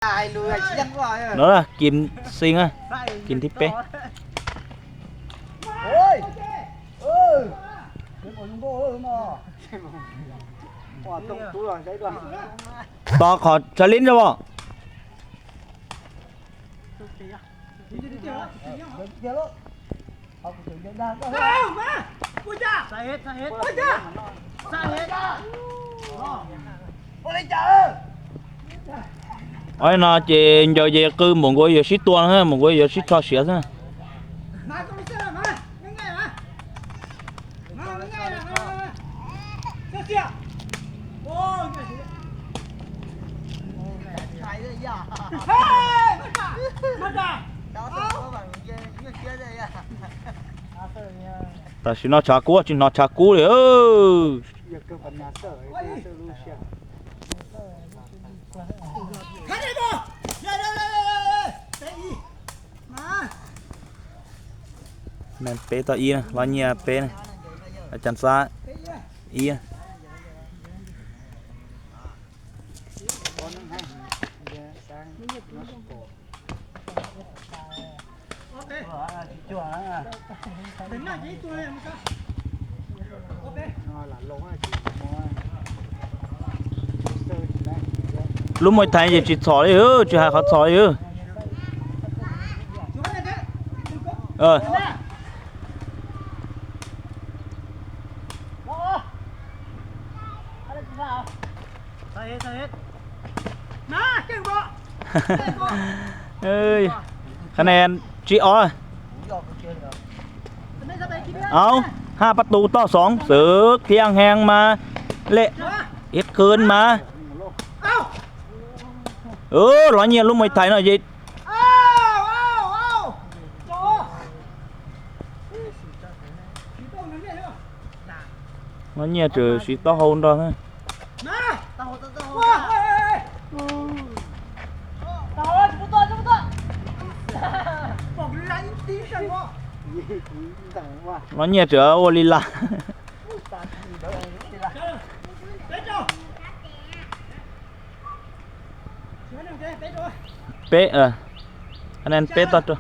Kis xi, kis thib peb. Tos qhov tshav lib rau os. Ov, no ces ncaws ces qw mus nkaus yuav sib tua, mus nkaus yuav sib rho siav xwb. Tam sim no tshav kub tsis hnov tshav kub li. Peb toj ib, Hlob Nyiaj peb, Cas Xab ib. Lub Muay Thai ces tsis txhom li, tsis hais qhov txhom li. Qhov ne tsib ob. Aub, haj pab tu toj xoov xwb, thiaj heev mas lem ib khwv mas. Hlob Nyiaj lub Muay Thai no ces Hlob Nyiaj tseem siv taub hau nrog. Hlob Nyiaj tseem ua li las. Peb, peb toj rau.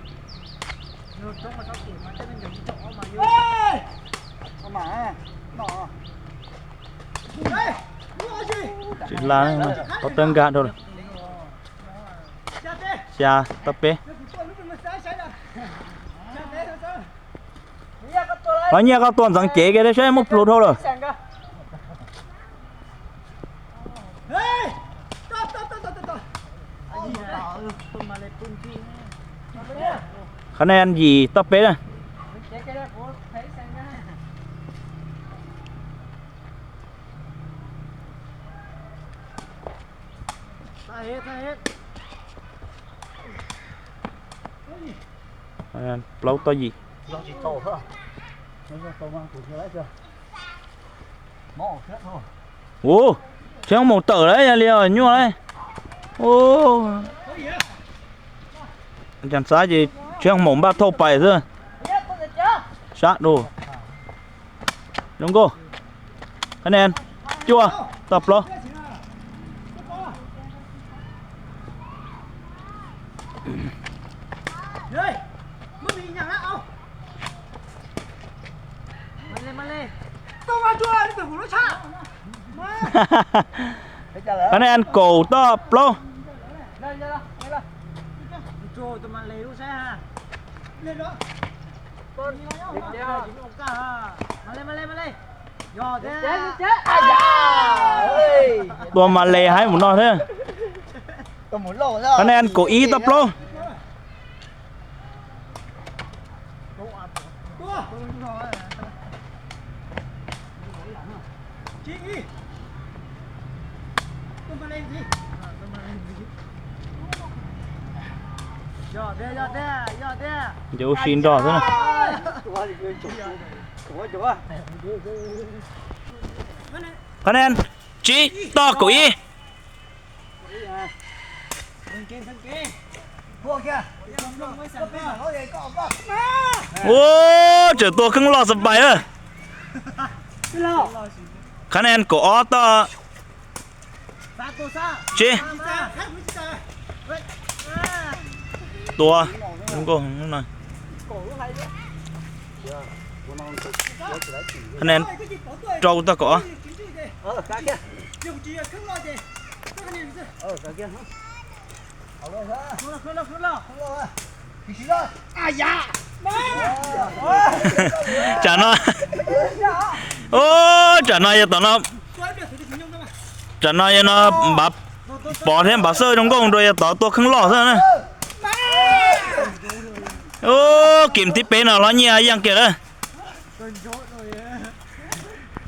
Tsis hla, qhov tawb nkag dhau lawm. Xya toj peb. Hlob Nyiaj koj tua ntxeev cev kiag saib muaj plhus dhau lawm. Qhov ne yim toj peb na. Plaub toj yim. Ua, Tsheej Hmoov tawm lawm, yog li nyuaj lawm. Cas xav ces Tsheej Hmoov npaj thauj pais xwb. Sab dua. Zoo nkauj. Qhov ne cuaj toj plaub. Qhov ne kaum toj plaub. Tua mas le haib mus no thiab. Qhov ne kaum ib toj plaub. Ces ua si nrog xwb na. Qhov ne tsib toj kaum ib. Ua, tseem tua kheej loj xab pais lawm. Qhov ne kaum ob toj tsib. tua zoo nkauj no. Hab ne, rau kuv tog kom. Tsam no, tsam no yog tom no, tsam no yog no, Npav Pov thiab Npav Xawj zoo nkauj rau yog tod tua kheej loj xwb na. Kim thib peb no hlob Nyiaj yeej kiag lawm.